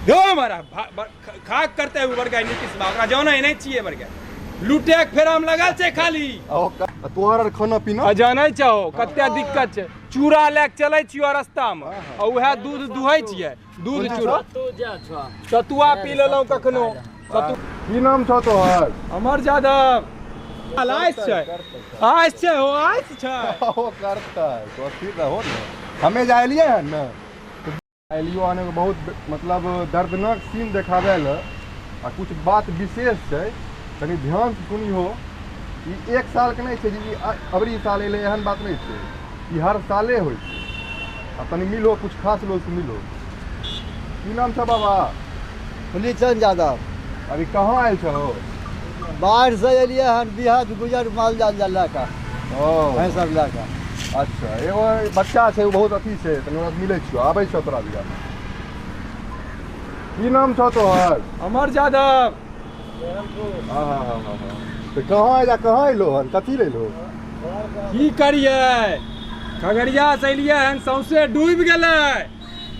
धो मारा खाक करते उ बड़का नीतीश बा, ओकरा जानै नहि छियै। बड़का लूटे के फेराम लगल छै खाली। आ तोहर आर खाना पीना? आ जानै छहो कते दिक्कत छै। चूड़ा लए के चलै छियो रास्ता मे आ उएह दूध दुहै छियै, दूध चूड़ा सतुआ पी लेलहुँ कखनो। की नाम छौ तोहर? अमर यादव। आइस छै, आइस छै हो, आइस छै। ओ करतै तो स्थिर रहो ने। हमे जे एलियै हन ने, एलियो आने के बहुत मतलब दर्दनाक सीन देखाबै लए आ कुछ बात विशेष छै, तनी ध्यान से सुनिहो। ई एक साल के नहि छै जे ई अबरी साल एलै, एहन बात नहि छै, ई हर साले होइ छै। आ तनी मिलो, कुछ खास लोग से मिलो। की नाम छौ बाबा? फुलीचंद यादव। अभी कहाँ आयल छहो? बाढ़ से एलियै हन, बिहार गुजर माल जाल लए कऽ, ओ भैंस सब लए कऽ। अच्छा, एगो बच्चा छै, ओ बहुत अथी छै, तनी ओकरा से मिलै छियौ, आबै छौ तोरा बिया। की नाम छौ तोहर? अमर यादव। हाँ हाँ हाँ हाँ हाँ। तऽ कहाँ आयल, कहाँ एलो हन, कथी लेलो? की करियै, खगड़िया से एलियै हन, सौंसे डूबि गेलै।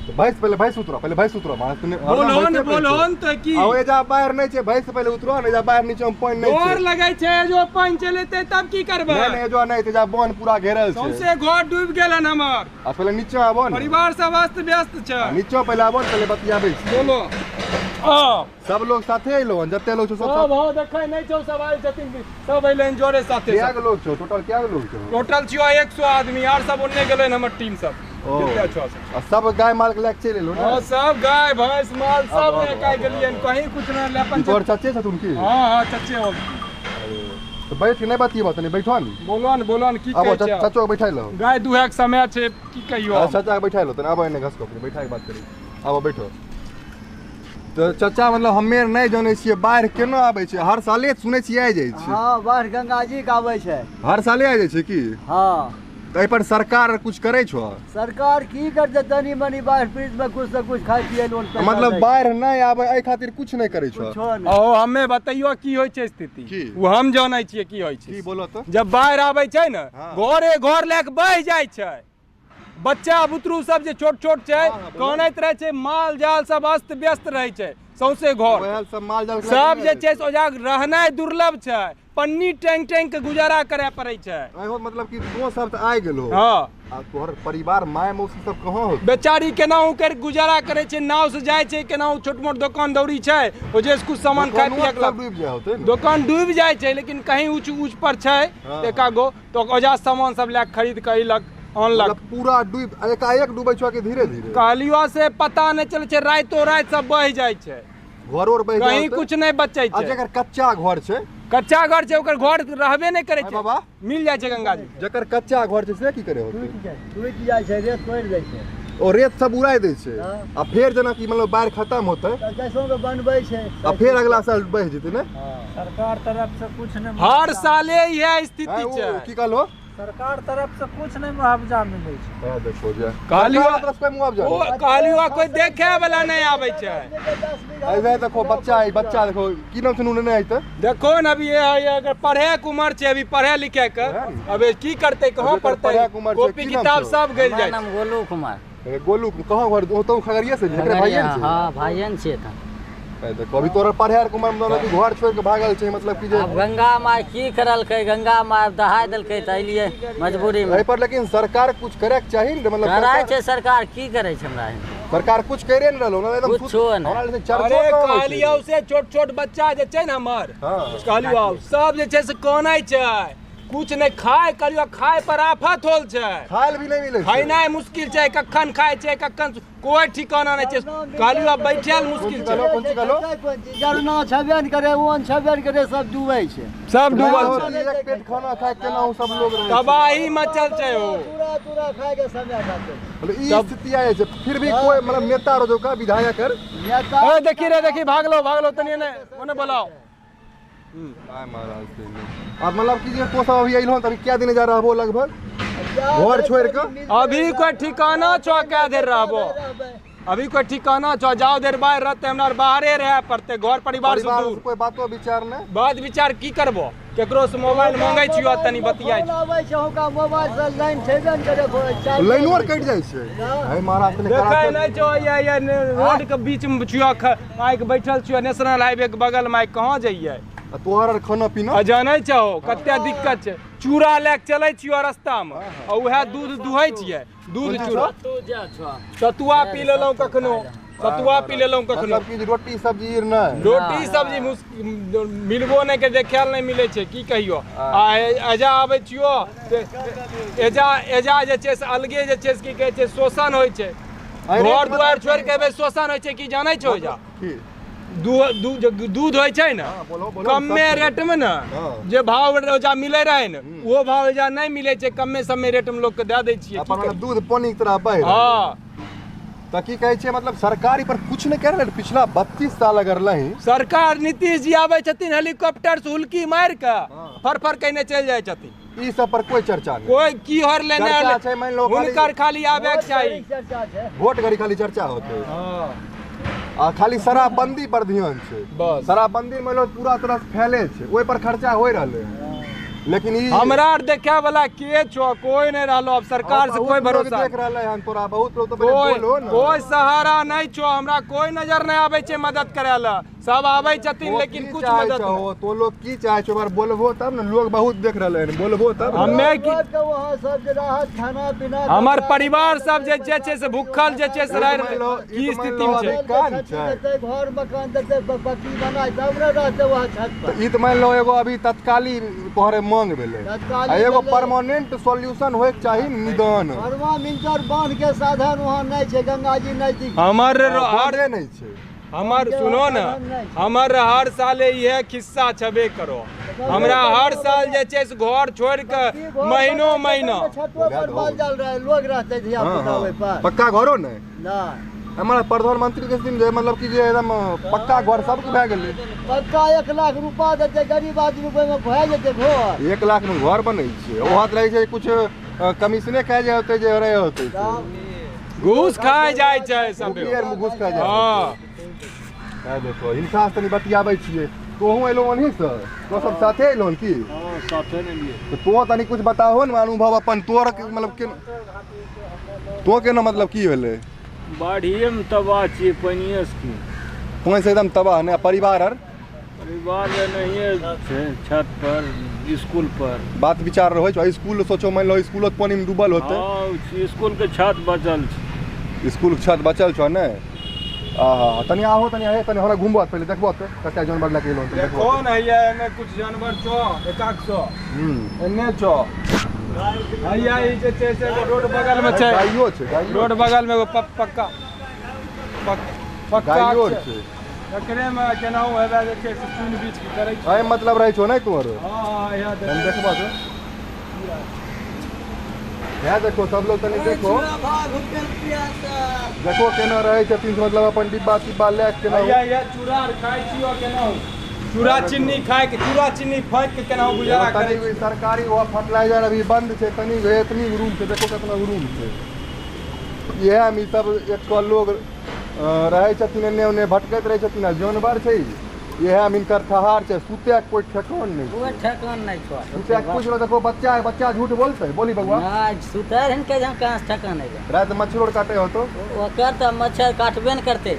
तऽ भैंस पहिले, भैंस उतरो पहिले, भैंस उतरो। महाराज तूने बोलहो ने, बोलहो ने तऽ की। आ एजा बाढ़ि नहि छै, भैंस पहिले उतरो ने। एजा बाढ़ि नीचा मे पानि नहि डर छै। लगै छै, जो पानि चलेतै तब की करबै? नहि नहि, एजो नहि, एजा बान्ह पूरा घेरल छै। सौंसे घर डूबि गेल हन हमर। आ पहिले नीचा आबो ने। परिवार सब अस्त व्यस्त छै। नीचा पहिले आबो ने, पहिले बतियाबै छी। बोलो। आ सब लोग साथे एलो हन, जते लोग छौ सब सब। हाँ, देखै नहि छौ, सब आयल छथिन, सब अयलै जोरे साथे। कए गो लोग छौ टोटल, कए गो लोग छौ? टोटल छियो 100 आदमी, आर सब ओन्ने गेलै हमर टीम सब। ओ। जते छौ सब। आ सब गाय माल के लए के चलि एलो ने? हाँ, सब गाय भैंस माल सब आबो, लए के आबो, गेलियै, कहीं कुछ नहि ले अपन। तोहर चाचे छथुन की? हाँ हाँ, चचे हो। तऽ बैठ के नहि बतियेबऽ? तनी बैठो ने। बोलो ने, बोलो ने, की आबो कहै छै? चचो के बैठाइ लहो। गाय दुहै के समय छै, की कहियो हम? चाचा के बैठाइ लो तनी। आबो एने घसको, बैठा के बात करी। आबो बैठो। तऽ चाचा, मतलब हमे नहि जानै छियै बाढ़ि केना आबै छै। हर साले सुनै छियै आइ जाइ छै। हँ, बाढ़ि गंगा जी के आबै छै। हर साले आइ जाइ छै की? हँ। तऽ एहिपर सरकार कुछ करै छौ? सरकार की करतै, तनी मनी बाढ़ि पीड़ित मे कुछ से कुछ खाइ पियै लोन पैसा मतलब दै छै। बाढ़ि नहि आबै एहि खातिर कुछ नहि करै छौ? कुछो नहि। ओ हमे बतैयो की होइ छै स्थिति। की? ओ हम जानै छियै की होइ की छै। बोलो तऽ। जब बाढ़ि आबै छै ने, हाँ। घरे घर लए के बहि जाइ छै। बच्चा बुतरू सब जे छोट छोट छै, हाँ, हाँ, बोलो। कानैत रहै छै, माल जाल सब अस्त व्यस्त रहै छै सौंसे घर। वएह सब माल जाल के सब जे छै से ओजा रहनाइ दुर्लभ छै, पन्नी टांगि टांगि के गुजारा करय पड़ै छै। आइ हो, मतलब कि तो सब तऽ आइ गेलो। हँ। आ तोहर परिवार, माय मौसी सब कहाँ हो? बेचारी केनाहु करि गुजारा करै छै, नाव से जाइ छै, केनाहु छोट मोट दोकान दौरी छै, ओ जे कुछ सामान खाय दोकानो पियके सब डूबि जाइ होतै ने? दोकान डूबि जाइ छै, लेकिन कहीं ऊँच ऊँच पर छै हाँ, एका गो तऽ ओजा सामान सब लए कऽ खरीद कऽ अयलक, आनलक। मतलब पूरा डूबि एकाएक डूबै छौ कि धीरे धीरे? कहलियो से पता नहि चलै छै, राइतो राति सब बहि जाइ छै। घरो आर बहि जाइ कहीं होतै? कुछ नहि बचै आ छै। जकर कच्चा घर छै? कच्चा घर छै, ओकर घर रहबे नहि करै आय छै। बाबा। मिल जाइ छै गंगा जी। जकर कच्चा घर छै से की करे होतै? टूटि जाइ, टूटि जाइ छै, रेत तोड़ि दै छै। ओ रेत सब उड़ाइ दै छै। हाँ। आ फेर जेनाकि मतलब बाढ़ि खतम होतै तऽ कैसो के बनबै छै। आ फेर अगला साल बहि जेतै ने? हँ। सरकार तरफ से कुछ नहीं। हर साले इएह स्थिति आँय, ओ छै। की कहलो? सरकार तरफ से कुछ नहीं मुआवजा मिले छै। है देखो जे कहलियो सरकार तरफ से कोई मुआवजा ओ नहीं। कहलियो कोई देखे वाला नहि आबै छै। ऐसे देखो बच्चा है, बच्चा देखो, की नाम सुनू नहीं आइते। देखो ने, अभी ये अगर पढ़े के उम्र छै, अभी पढ़े लिखे के वएह ने। अबे की करतै, कहाँ अभी पढ़तै? पढ़े के उम्र छै, कॉपी की नाम किताब छौ? सब गलि हमर जाइ छै। नाम गोलू कुमार। ए, गोलू कहाँ घर? ओ तो खगड़िया से एकरे भाइये ने छै? हाँ, भाइयन छियै तऽ। ए, देखो अभी तोरा पढ़े के उम्र में तू घर छोड़ के भागल छै, मतलब कि जे आब गंगा माय की करलकै, गंगा माय दहाय देलकै तऽ अयलियै मजबूरी मे। एहि पर लेकिन सरकार कुछ करे के चाही ने, मतलब करै सरकार छै सरकार, की करै छै हमरा एहन? सरकार कुछ करे ने रहलो ना एकदम। कुछो नहि। हमरा लेकिन चर्चो अरे कहाँ होइ छै? कहलियौ से छोट छोट बच्चा जे छै ने हमर, हाँ। कहलियौ सब जे छै से कानै छै, कुछ नहि खाय, कहलियौ खाय पर आफत होल छै। खाय लए भी नहि मिलै छै। खेनाइ मुश्किल छै, कखन खाय छै कखन, कोई ठिकाना नहि छै। कहलियौ बैठे मुश्किल छै। कोन चीज कहलो? जरना छेबे ने करे, ओन छेबे ने करे, सब डूबै छै। सब डूबल छै। एक पेट खाना खाय केना ओ सब लोग रहै छै। तबाही मचल छै ओ। चूड़ा तूड़ा खाय के समय खातिर। मतलब ई स्थिति आय छै, फिर भी कोई मतलब नेता रो जो का विधायक कर नेता ए देखी रे, देखी, भागलो भागलो, तनी ने ओने बोलाओ। आय महाराज से अब मतलब कि जे तो सब अभी अइलो हन, त अभी क्या दिन जा रहबो लगभग घर छोड़ के? अभी कोई ठिकाना छौ कै देर रहबो? अभी कोई ठिकाना छौ? जाओ देर बाहर रहते, हमरा आर बाहरे रहे पड़ते, घर परिवार से परिवार दूर। से कोई बातो विचार नहीं? बात विचार की करबो, केकरो से मोबाइल मांगै छियो तनी बतियाइ फोन आबै छै हुनका मोबाइल से लाइन छेबे ने करे, लाइनो आर कटि जाइ छै। हे महाराज तनी देखै नहि छौ, या रोड के बीच में छियो, आइके बैठल छियो नेशनल हाईवे के बगल में, कहाँ जइयै? आ तोहर आर खाना पीना? आ जानै छहो कते दिक्कत छै, चूड़ा लए के चलै छियो रास्ता में आ उएह दूध दुहै छियै, दूध चूड़ा सतुआ पी लेलहुँ कखनो, सतुआ पी लेलहुँ कखनो। मतलब कि रोटी सब्जी नहि? रोटी सब्जी मिलबो नहि के देखायल नहि मिलै छै, की कहियो। आ एजा आबै छियो एजा एजा जे छै से अलगे जे छै से की कहै छै शोषण होइ छै, घर दुआरि छोड़ि के एबै शोषण होइ छै की जानै छौ? एजा दूध होइ छै ने कमे रेट में ने, जे भाव ओजा मिलै रहै ने ओहो भाव एजा नहि मिलै छै, कमे समे रेट में लोक के दए दै छियै। दूध पानी के तरह बहि। हाँ तऽ की कहै छै मतलब सरकारी पर कुछ नहि करै रहै पिछला 32 साल अगर लही सरकार। नीतीश जी आबै छथिन हेलीकॉप्टर से हुलकी मारि के फरफर कने चलि जाइ छथिन, ई सब पर कोई चर्चा नहीं, कोई की हर लेने छै, मान लो हुनकर खाली आबै के चाही, वोट घड़ी खाली चर्चा होते। आ खाली शराबबंदी पर ध्यान छै, शराबबंदी मान लो पूरा तरह से फैले छै, ओहि पर खर्चा होइ रहलै, लेकिन ई हमरा आर देखे वाला के छो कोई नहीं रहलो। अब सरकार से कोई भरोसा देख रहलै हन तोरा, बहुत लोग तो बोलो न, कोई सहारा नहीं छो हमरा, कोई नजर नहीं आबै छै मदद करे ला, सब आबै छथिन लेकिन कुछ मदद हो तो लोग की चाहे छो, बार बोलबो तब न, लोग बहुत देख रहलै हन, बोलबो तब हमे की वहां सब जे राहत खाना पीना, हमर परिवार सब जे जे छै से भूखल जे छै से रह की स्थिति में छै, छै घर मकान देतै पक्की बनाय तब न रहतै वहां छत पर। ई त मान लो एगो अभी तत्काली तोहरे मांग भेलै, आ एगो परमानेंट सॉल्यूशन होय के चाही निदान। परमानेंट बांध के साधन वहां नहीं छै, गंगा जी नजदीक हमर हर नहीं छै। हमर सुनो न, हमर हर साल इहे खिस्सा छबे करो, हमरा हर साल जे छै से घर छोड़ के महीनो महीना लोग रहते धिया पुता ओहि पर, पक्का घरो नहीं ना। हमारा प्रधानमंत्री के दिन जे मतलब कि जे एकदम पक्का घर सबके भए गेलै, पक्का 1 लाख रुपा देतै गरीब आदमी ओहिमे भए जेतै घर, 1 लाख में घर बनै छै, वहाँ रहै छै कुछ कमीशने खाइ जाइ होतै जे रहै होतै, घूस खाइ जाइ छै सब, घूस खाइ जाइ। हाँ देखो हिनका से तनी बतियाबै छियै, तोहूँ एलहो ओनही से, तो सब साथे एलहो की? हाँ साथे ने लिए। तो तो तनी कुछ बताहो ने अनुभव अपन तोर, मतलब के तो केना मतलब की भेलै? बाढ़िए में तबाह छियै, पानिए से की पानि से एकदम तबाह ने। परिवार आर? परिवार नहीं छै, छत पर स्कूल पर बात विचार रहै छै, स्कूल सोचो मान लो स्कूलो पानी में डूबल होतै। हाँ स्कूल के छत बचल छै, स्कूल के छत बचल छौ ने। आहा तनी आहो, तनी आहे, तनी हमरा घुमबो पहिले देखबो त कते जानवर लके एलो। देखो न हैया एने कुछ जानवर छौ एकाक सौ एने छौ हैया, ई जे छै से एगो रोड बगल में छै, गाइयो छै, रोड बगल में एगो पक्का पक्का गाइयो छै, एकरे में केनाहु हेबे जे छै से चुन बीछ के करै छै। एहि मतलब रहै छौ नै तोहर? हां हां यहाँ तनी देखबो त, यहाँ देखो सब लोग तनी देखो, देखो केना रहै छथिन, मतलब अपन डिब्बा तिब्बा लए के केना। हैया चूड़ा आर खाइ छियो केनाहु, चूड़ा चीनी खाइ के, चूड़ा चीनी फाँकि के केनाहु गुजारा करै छै। सरकारी वो फर्टिलाइजर अभी बंद छै, तनी एतनी रूम छै, देखो केतना रूम छै। इएह में सब एक सौ लोग रहै छथिन, एने ओने भटकैत रहै छथिन, आ जानवर छै इएह में हिनकर ठहार छै, सुते के कोई ठेकान नहीं, कोई ठेकान नहीं छौ, सुते के कुछ देखो बच्चा है, बच्चा झूठ बोलते बोली बबुआ ना, सुते रहन के जहाँ कहाँ से ठेकान नहीं है, रात मच्छर काटे हो तो ओकर त मच्छर काटबे न करते।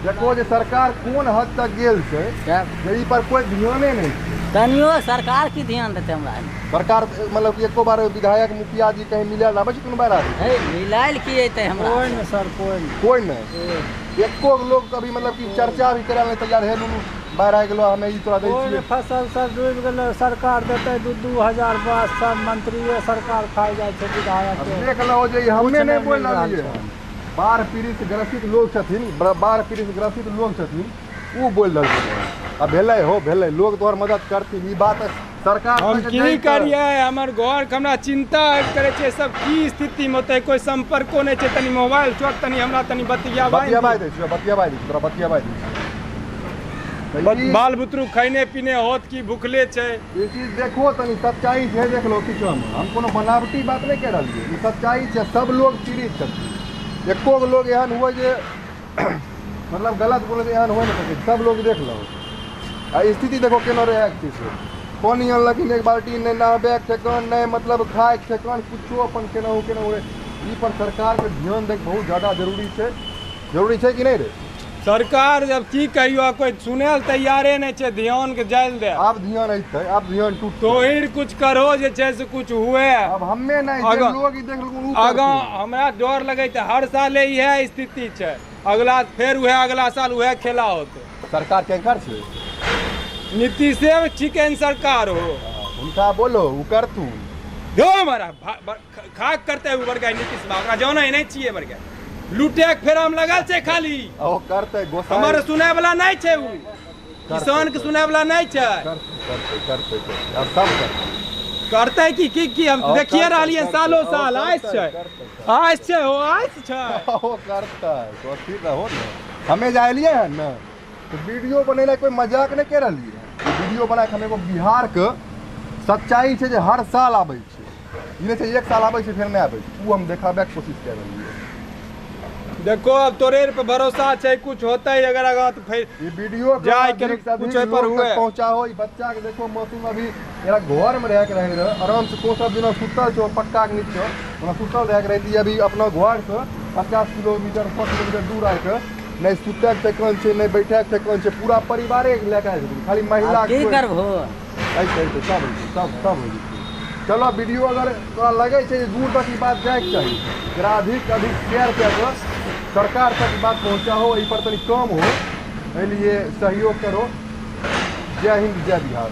देखो जे सरकार कोन हद तक गेल छै जे ई पर कोई ध्याने नहीं, तनियो सरकार की ध्यान देते हमरा। सरकार मतलब कि एको बार विधायक मुखिया जी कहीं मिले आबै छै कोनो बार? हे मिलाइल की एते हमरा कोई नहीं सर, कोई नहीं, कोई नहीं, एको लोग कभी मतलब कि चर्चा भी करे नहीं तैयार है, नुनू बाहर आ गेलो हमे ई तोरा दै छियै। फसल सब डूबि गेलै, सरकार देतै 2-2 हजार बस, सब मंत्री सरकार खाइ जाइ छै विधायक। देख लहो जे हमे नहि बोल रहलियै, बाढ़ पीड़ित ग्रसित लोग छथिन, बाढ़ पीड़ित ग्रसित लोग छथिन, उ बोल रहल आ भेलै हो भेलै, लोग तोहर मदद करथिन, ई बात सरकार हम की करियै, हमर घर के हमरा चिंता करै छै सब की स्थिति में होतै, कोई संपर्को नहि छै, तनी मोबाइल चोट तनी हमरा तनी बतियाबाइ बतियाबाइ दै छियै, बतियाबाइ दै छियै तोरा, बतियाबाइ दै छियै। बाल बुतरू खैने पीने होत की भूखले छै, ई चीज देखो तनी सच्चाई छै, देख लो किछु हम कोनो बनावटी बात नहि कह रहलियै, ई सच्चाई छै, सब लोग पीड़ित छथिन, एको गो लोग एहन हुए जे मतलब गलत बोले एहन हो नहि सकै, सब लोग देख लो आ स्थिति देखो केना रहै के छै। पानि अनलखिन एक बाल्टी, नहि नहबैके ठेकान, नहि मतलब खायके ठेकान, कुछो अपन केनाहु केनाहु रे। ई पर सरकारके ध्यान दैके बहुत ज्यादा जरूरी छै। जरूरी छै कि नहि रे? सरकार जब की कहियो, कोई सुनै लए तैयारे नहि छै, ध्यान के जायल दे। आब ध्यान अयतै, आब ध्यान टूटतै। तोहिर कुछ करो जे छै से कुछ हुए। आब हमे नहि जे लोग ई देखलखुन उ आगाँ हमरा डर लगै छै, हर साले इएह स्थिति छै, अगला फेर उएह अगला साल उएह खेला होतै। सरकार केकर छै? नीतीशे चिकन सरकार हो। हुनका बोलो उ करथुन। जो हमारा खाक करते उ बड़का नीतीश बाबा, ओकरा जानै नहि छियै, बड़का लूटे के फेराम लगल छै खाली। ओ करतै गोसाई। हमर सुनै वाला नहि छै उ, किसान के सुनै वाला नहि छै। करतै करतै करतै, आब सब करतै। करतै की की की हम देखिए रहलियै सालो साल, आइस छै आइस छै हो आइस छै। ओ करतै, तो स्थिर रहो ने। हमे जे एलियै हन ने तऽ वीडियो बनेला कोई मजाक नहि कहि रहलियै हन। वीडियो बना के हम एगो बिहार के सच्चाई छै जे हर साल आबै छै, ई नहि छै एक साल आबै छै फेर नहि आबै छै, ओ हम देखाबैके कोशिश कए रहलियै। देखो अब तोरे पे भरोसा छै, कुछ होतै अगर आगाँ तऽ फेर ई वीडियो जाय के कुछ एहि पर हुए। पहुंचाओ। ई बच्चा के देखो मौसम अभी एकरा घर में रह के रहे रहे आराम से, तो सब दिना सुतल छौ पक्का के नीचे, ओना सुतल रह के रही, अभी अपना घर से 50 किलोमीटर 100 किलोमीटर दूर आके नहि सुतै के ठेकान छै, नहि बैठे के ठेकान छै, पूरा परिवारे के लए के आयल छथिन, खाली महिला की करबहो। ऐसे ऐसे सब होइ छै, सब सब होइ छै। चलो वीडियो अगर तोरा लगै छै जे दूर तक ई बात जाइके चाही, एकरा अधिक अधिक शेयर कए कऽ सरकार तक ई बात पहुँचाहो, एहि पर तनी कम हो, एहि लिए सहयोग करो। जय हिंद, जय बिहार।